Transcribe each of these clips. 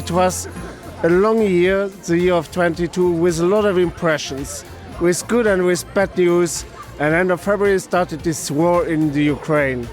It was a long year, the year of 22, with a lot of impressions, with good and with bad news. And end of February started this war in the Ukraine.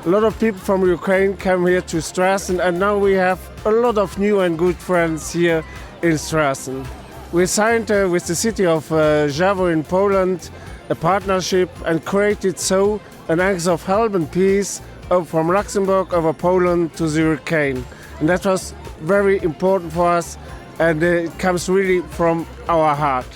A lot of people from Ukraine came here to Strassen and now we have a lot of new and good friends here in Strassen. We signed uh, with the city of uh, Javo in Poland a partnership and created so an axe of help and peace uh, from Luxembourg over Poland to the Ukraine. And that was very important for us and uh, it comes really from our heart.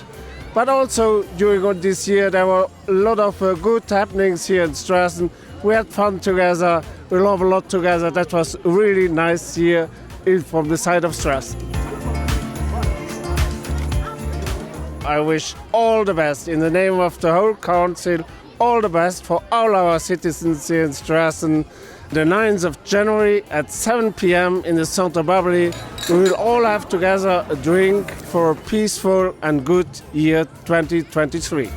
But also during this year there were a lot of uh, good happenings here in Strassen. We had fun together, we love a lot together. That was really nice year in, from the side of Strassen. I wish all the best in the name of the whole council, all the best for all our citizens here in Strassen. The 9th of January at 7 p.m. in the Centre Bubbly, we will all have together a drink for a peaceful and good year 2023.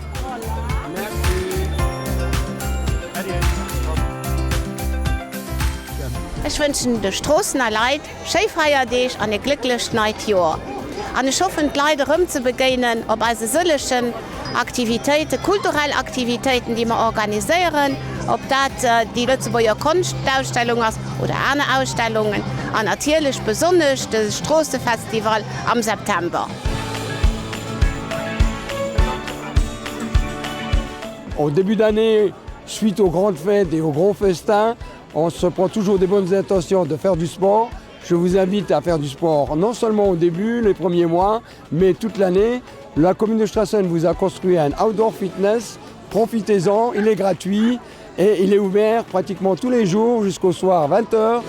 Ech wënschen de Stroossener Leit schéi Feierdeeg an e glécklecht neit Joer. An ech hoffen d'Leit erëm ze begéinen op eise sëllechen Aktivitéiten, kulturell Aktivitéiten déi mer organiséieren, ob dat déi Lëtzebuerger Konschtausstellung ass oder aner Ausstellungen an natierlech besonnesch de Stroossefestival am September. En début d'année, suite aux grandes fêtes et aux grands festins, on se prend toujours des bonnes intentions de faire du sport. Je vous invite à faire du sport non seulement au début, les premiers mois, mais toute l'année. La commune de Strassen vous a construit un outdoor fitness. Profitez-en, il est gratuit et il est ouvert pratiquement tous les jours jusqu'au soir 20 h.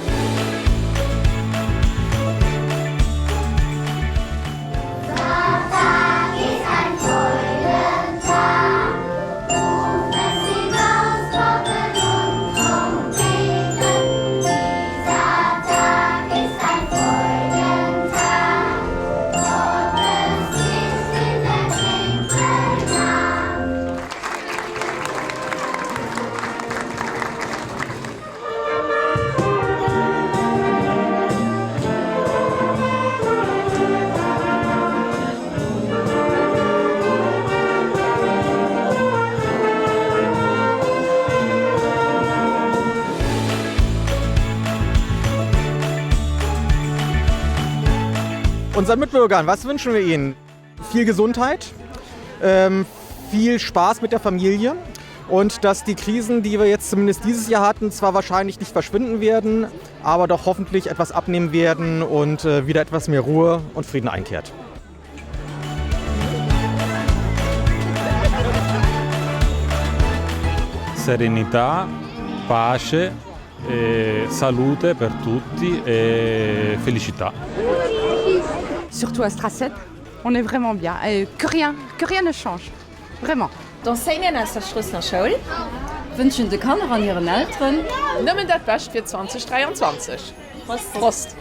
Unseren Mitbürgern, was wünschen wir ihnen? Viel Gesundheit, ähm, viel Spaß mit der Familie und dass die Krisen, die wir jetzt zumindest dieses Jahr hatten, zwar wahrscheinlich nicht verschwinden werden, aber doch hoffentlich etwas abnehmen werden und äh, wieder etwas mehr Ruhe und Frieden einkehrt. Serenità, pace, e salute per tutti e felicità. Surtout à Strassen, on est vraiment bien et que rien, que rien ne change. Vraiment. D'Enseignanten aus der Stroossener Schoul wënschen de Kanner an hiren Elteren. Nëmmen dat Bescht fir 2023. Prost!